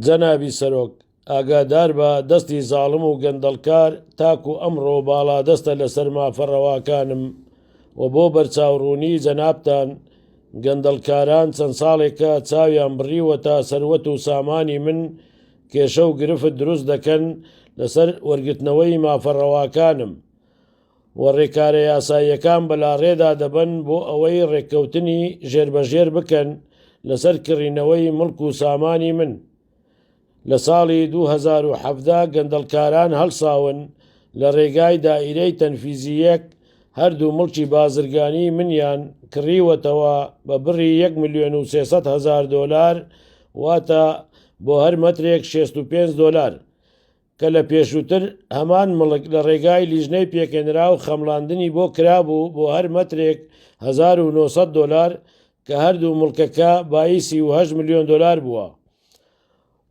جەنابی سەرۆک، ئاگاداربە دەستی زاڵم و گەندەڵکار تاکو ئەمڕۆ باڵادەستە لەسەر مافە ڕەواکانم و بۆ بەرچاوڕوونی جەنابتان گەندەڵکاران چەند ساڵێکە چاویان بڕیوەتە سەروەت و سامانی من کێشە و گرفت دروست دەکەن لەسەر وەرگرتنەوەی مافە ڕەواکانم و ڕێکارە یاساییەکان بەلاڕێدا دەبەن بۆ ئەوەی ڕێککەوتنی ژێربەژێر بکەن لەسەر کڕینەوەی موڵک و سامانی من. لە ساڵی 2017 گەندەڵکاران هەڵساون لە ڕێگای دائیرەی تەنفیزی یەک هەردوو موڵکی بازرگانی منیان کڕیوەتەوە بە بڕی یەک ملیۆن و 300 هەزار دۆلار واتە بۆ هەر مەترێک 65 دۆلار کە لە پێشووتر هەمان مڵک لە ڕێگای لیژنەی پێکهێنراو خەمڵاندنی بۆ کرابوو بۆ هەر مەترێک 1900 دۆلار کە هەردوو مڵکەکە بایی 38 ملیۆن دۆلار بووە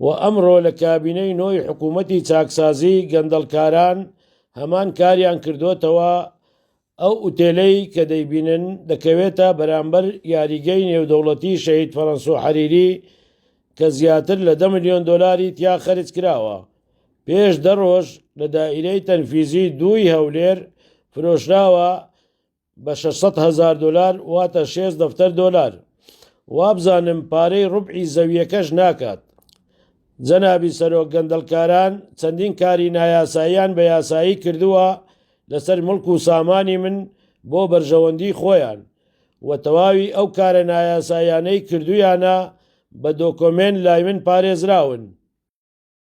و ئەمڕۆ لە کابینەی نۆی حکوومەتی چاکسازی گەندەڵکاران هەمان کاریان کردۆتەوە ئەو ئوتێلەی کە دەیبینن دەکەوێتە بەرامبەر یاریگەی نێودەوڵەتی شەهید فەرەنسۆ حەریری کە زیاتر لە دە ملیۆن دۆلاری تیا خەرج کراوە، پێش دە ڕۆژ لە دائیرەی تەنفیزی دووی هەولێر فرۆشراوە بە 600 هەزار دۆلار واتە شێست دەفتەر دۆلار. وابزانم پارەی ڕوبعی زەوییەکەش ناکات. جەنابی سەرۆک گەندەڵکاران چەندین کاری نایاساییان بە یاسایی کردووە لەسەر موڵک و سامانی من بۆ بەرژەوەندی خۆیان و تەواوی ئەو کارە نایاساییانەی کردوویانە بە دۆکۆمێنت لای من پارێزراون.